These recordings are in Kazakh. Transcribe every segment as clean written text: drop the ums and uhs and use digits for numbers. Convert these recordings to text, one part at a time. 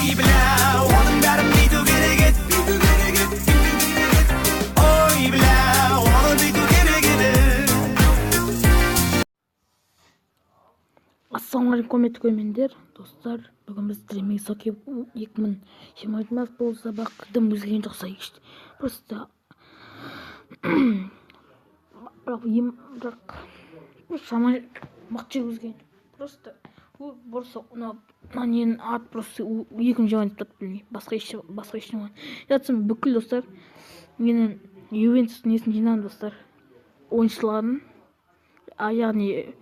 Ой, бля, оның бәрін бүйту керек еді. Ой, бля, оны бүйту керек еді. Ассалаумағалейкум, құрметті көрермендер, достар. Бүгін біз Dreaming Soccer 2020. Бұл сабақ дым өзгерген жоқ. Просто бірақ ем, бірақ шама мықты өзгерген. Просто мына ненің аты просто 2020 деп тұрады, білмеймін. Басқа ештеңе. Жатсам бүкіл достар менің Ювентус несін жинадым, достар. Ойыншыларын, яғни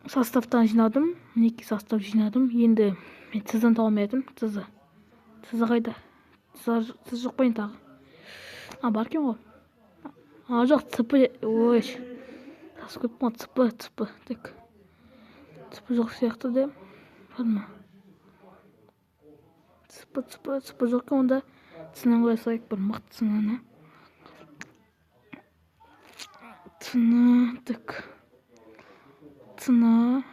составтан жинадым, мінекей, состав жинадым. Енді мен ЦЗ-ны таба алмай жатырмын. ЦЗ. ЦЗ қайда? ЦЗ жоқ па енді тағы? А, бар екен ғой. А, жоқ, ЦП. Ой, тасып кетіппін ғой. ЦП, ЦП. Так. ЦП жоқ сияқты да. Бар ма? ЦП, ЦП, ЦП жоқ екен онда. Ц-ны қоя салайық, бір мықты Ц-ны. Ц-ны, так. Ц-ны.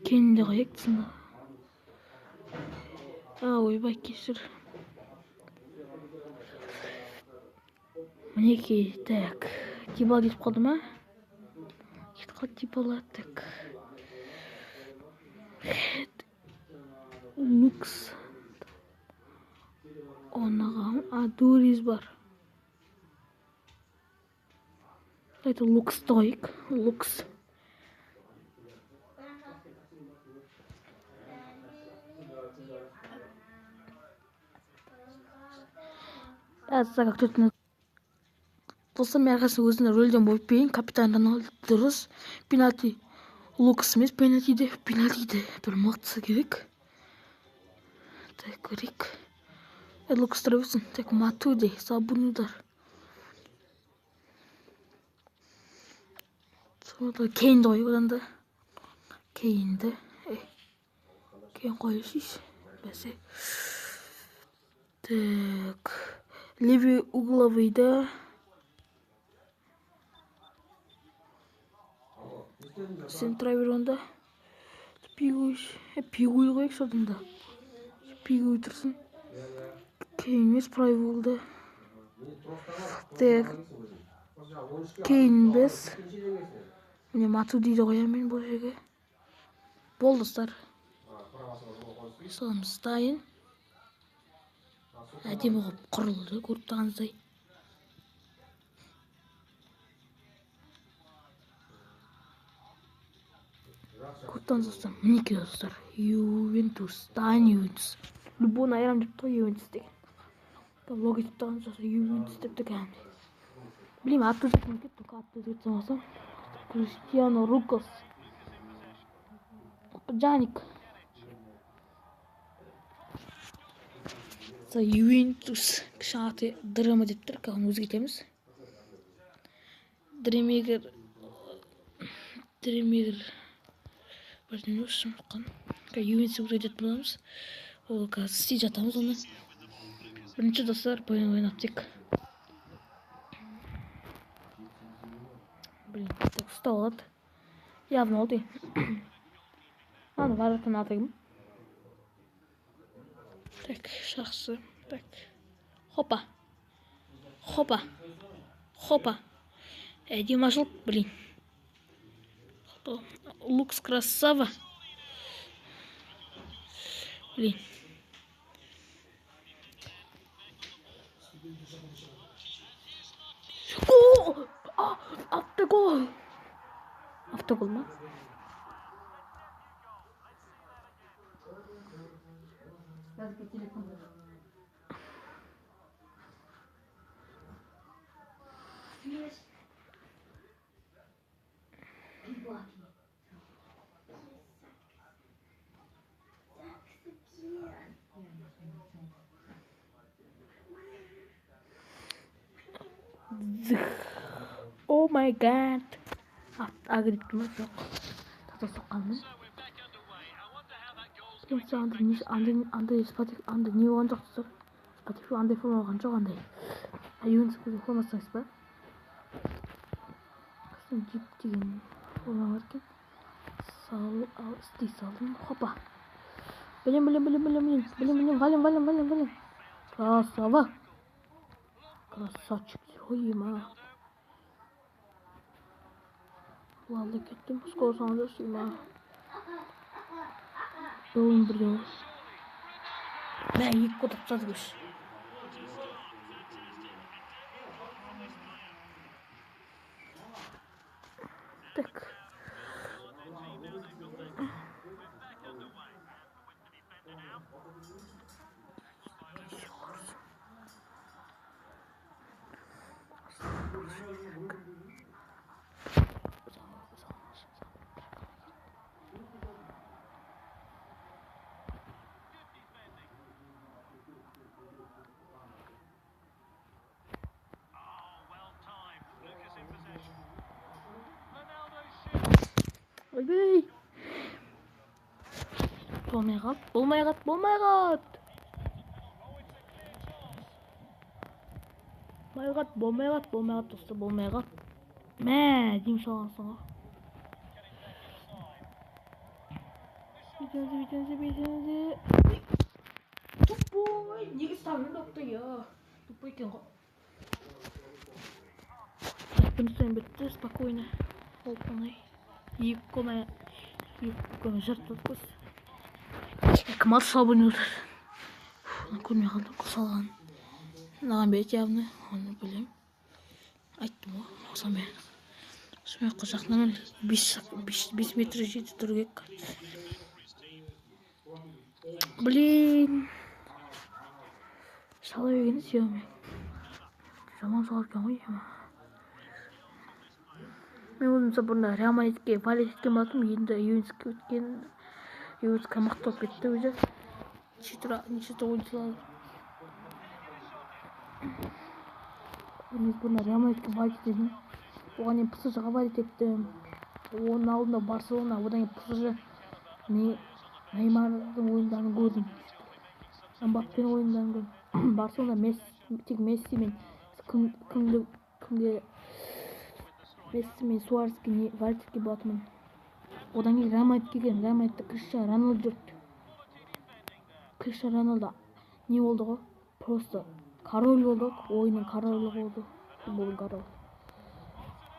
Кейінде қояйық Ц-ны. А, ойбай, кешір. Мінекей, так. Дибала кетіп қалды ма? Кетіп қалды Дибала, так. Лукс. Оныға, а, Дуриз бар. Давайте Луксты қояйық. Лукс. Достар, мен әрқайсысы өзінің рөлден болып берейін. Капитан Роналду дұрыс. Пенальти Лукас емес, пенальтиде, пенальтиде бір мықтысы керек. Так, көрейік. Лукас тұра берсін. Так, Матуди, свободный удар. Кейнді қой одан да. Кейнді. Кейн қойшы. Бәсе. Так. Левый угловый да. Сен тұра бер онда. Пигуй, пигуй қояйықшы одан да. Пигуй тұрсын. Кейн емес, правый углда. Так. Кейн емес. Міне Матудиді қоямын мен бұл жерге. Болды, достар. Саламыз дайын. Әдемі қылып құрылды, көріп тұрғаныңыздай. Көріп тұрғаныңыз, достар, мінекей, достар, Ювентус, дайын Ювентус. Любойын айырам деп тұр Ювентус деген. Лого етіп тұрған достар, Ювентус деп тұр кәдімгідей. Білмеймін, аты өзгертіп кеттім, аты өзгертіп салмасам. Криштиану Рукос. Джаник. Ювентус кіші аты Дрема деп тұр, қазір өзгертеміз. Дремегер, Дремегер бірдеңе осы ұмытқан. Қазір Ювентус өзгертетін боламыз. Ол қазір істей жатамыз оны. Бірінші, достар, ойын ойнап тек. Блин, так ұстап алады. Явно алды. Аны варатын аты кім? Так, жақсы. Так. Хопа. Хопа. Хопа. Әдемі ашылды, блин. Лукс красава. Блин. Гол! А, автогол! Автогол ма? О май гад. Агрипті ма? Жоқ. Тата соққанмын. Андай не, андай Spotify, андай не болған жоқ, достар. Spotify андай форма болған жоқ, андай. Ювентус формасы емес па? Сосын джип деген форма бар екен. Сал, ал, істей салдым. Хопа. Блин, блин, блин, блин, блин, блин, блин, валим, валим, валим, валим. Красава. Красавчик. Ой, ма. Ладно, кеттім. Скоро салыңдаршы, ма. Бүгін біреу. Мә, екі гол тастады көш. Так. Ойбай. Болмай қалды, болмай қалды, болмай қалды. Болмай қалды, болмай қалды, болмай қалды, достар, болмай қалды. Мә, деймін салғансың ғой. Бүйтеміз, бүйтеміз, бүйтеміз. Тупой, неге ставлю допты я? Тупой екен ғой. Так, бірінші ойын бітті, спокойно. Оп, оңай. Екі кома, екі кома жыртылды көз. Кім алды салып ойнап отыр? Оны көрмей қалдым, салған. Маған береді явно, оны білемін. Айттым ғой, сонымен. Сонымен жақыннан 5 метр жерде тұру керек. Блин. Сала бергенде сүйемін. Жаман салып екен ғой, ема. Мен өзім бұрында Реал Мадридке валет еткен болатынмын, енді Ювентуске өткен, Ювентуске мықты болып кетті өзі. Неше түрлі ойыншылар. Мен бұрында Реал Мадридке валет ететін. Оған дейін ПСЖ-ға валет еттім. Оның алдында Барселона, одан кейін ПСЖ Неймардың ойындарын көрдім. Мбаппенің ойындарын көрдім. Барселона Месси, тек Месси мен кімге Месси мен Суареске не валет еткен болатынмын. Одан кейін Реал Мадридке келдім. Реал Мадридте Криштиану Роналду жүрді. Криштиану Роналду не болды ғой? Просто король болды, ойынның королі болды, футболдың королі.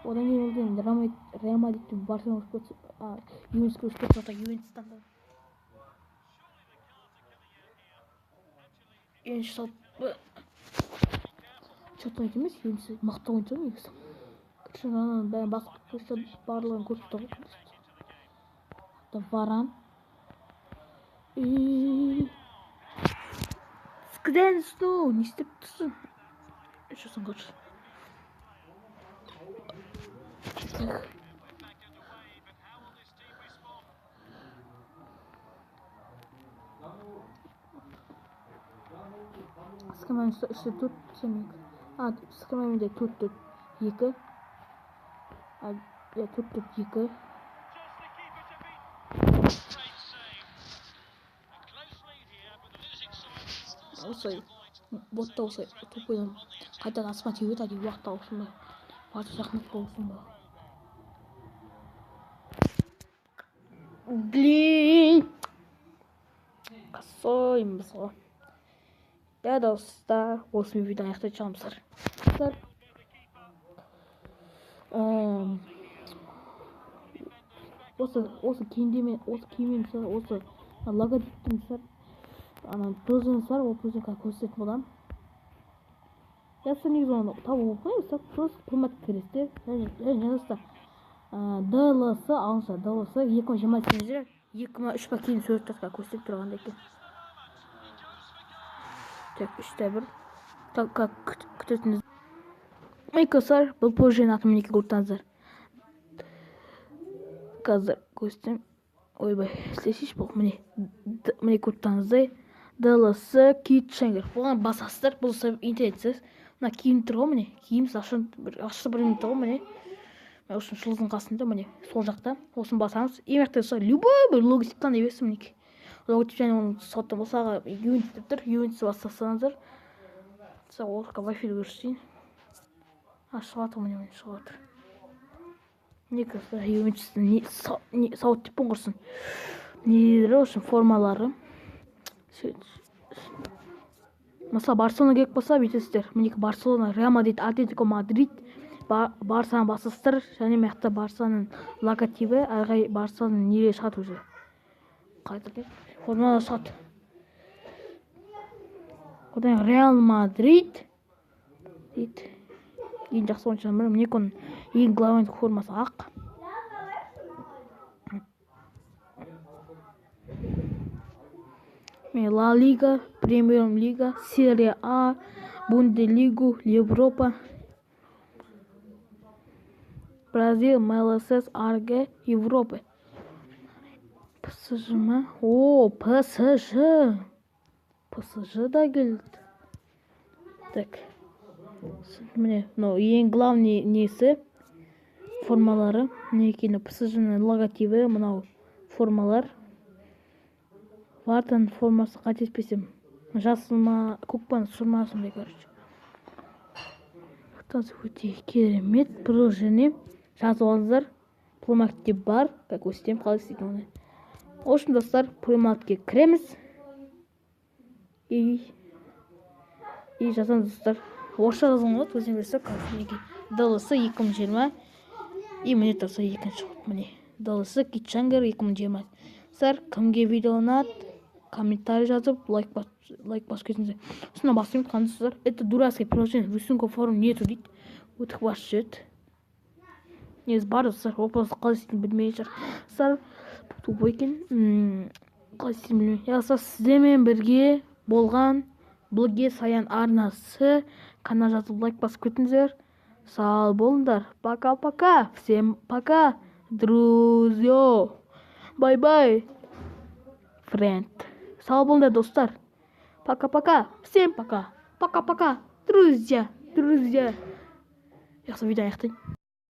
Одан кейін ол енді Реал Мадридтен Барселонаға ұшып кетсе, Ювентуске ұшып кетсе, одан Ювентустан да Ювентус салып, чё-то ойыншы емес, Ювентус мықты ойыншы ғой негізі. Криштиану Роналдудың бәрін басып, Криштиану барлығын көріп тұр ғой. Да, Варан. И Скденсну, не істеп тұрсың? Сосын көрші. Так. Схемамен үште төрт, семей. А, схемамен де төрт, төрт, екі. А, иә, төрт, төрт, екі. Осылай, ботта осылай тупойдан қайтадан аспан теуіп өтеді, уақыт алсын ба, барды жақындап болсын ба. Блин, қасоймыз ғой. Да, достар, осымен видеоны аяқтай шығамыз. Достар, осы киімдемен, осы киіммен, осы логотиптің, достар, ана приложениесі бар, ол приложение қазір көрсететін боламын. Я сен негізі оны табу оңай, достар, просто формат кіресіздер. Және жазасыздар, DLC алынса, DLC екі мың жиырма сегізінші жылы екі мың үш па кейін сурет тасқа көрсетіп тұрғанда екен. Так, үште бір. Так, как күтетініңіз. Эй, достар, бұл приложениенің атын мінекей көріп тұрсыздар. Қазір көрсетемін. Ойбай, істесейші бұл, міне. Міне көріп тұрсаңыздай, DLC Kit Changer. Бұған басасыздар, бұл интернетсіз. Мына киім тұр ғой, міне. Киім бір ашшы бір минут тұр ғой, міне. Мына осының жұлдыздың қасында, міне, сол жақта. Осыны басамыз. Ең жақта болса, любой бір логотип таңдай бересіз, мінекей. Логотип және оның соты болса, Ювентус деп тұр. Ювентус бассаңыздар. Сол орысша Wi-Fi-ді көрсетейін. А, шығып жатыр, міне, міне, шығып жатыр. Мінекей, достар, Ювентустың не, сауыт деп құрсын. Нелері, в общем, формалары. Мысалы, Барселона керек болса, бүйтесіздер. Мінекей, Барселона, Реал Мадрид, Атлетико Мадрид, Барсаны басасыздар. Және мына жақта Барсаның логотипі, әрі қарай Барсаның нелері шығады уже. Қалай айтады? Формалар шығады. Одан Реал Мадрид дейді. Ең жақсы ойыншының бірі. Мінекей, оның ең главный формасы ақ. Міне, Ла Лига, Премьер Лига, Серия А, Бундеслигу, Европа, Бразил, МЛС, АРГ, Европа. ПСЖ ма? О, ПСЖ. ПСЖ да келді. Так. Міне, мынау ең главный несі, формалары. Мінекей, мынау ПСЖ-ның логотипі, мынау формалар. Вартан формасы, қателеспесем, жасыл ма, көк па, сұр ма, сондай, короче. Өте керемет приложение. Жазып алыңыздар. Плеймаркетте бар, как көрсетемін қалай істейтінін оны. В общем, достар, Плеймаркетке кіреміз. И жазамыз, достар. Орысша жазған болады, өзің білесің, короче, мінекей. DLC 2020. И міне тұрса екінші ход, міне. DLC Китчангер 2020. Достар, кімге видео ұнады, комментарий жазып, лайк басып кетіңіздер. Сосын басып ұмытқансыздар, достар. Это дурацкое приложение, рисунка форм нету дейді. Өтіп басып жіберді. Негізі бар, достар, вопрос қалай істейтінін білмей шығар. Достар, тупой екен. Қалай істейтінін білмеймін. Я, достар, сіздермен бірге болған Блоге Саян арнасы. Канал жазып, лайк басып кетіңіздер. Сау болыңдар. Пока-пока. Всем пока, друзья. Бай-бай, френд. Сау болыңдар, достар. Пока-пока. Всем пока. Пока-пока, друзья. Друзья. Жақсы, видео аяқтайын.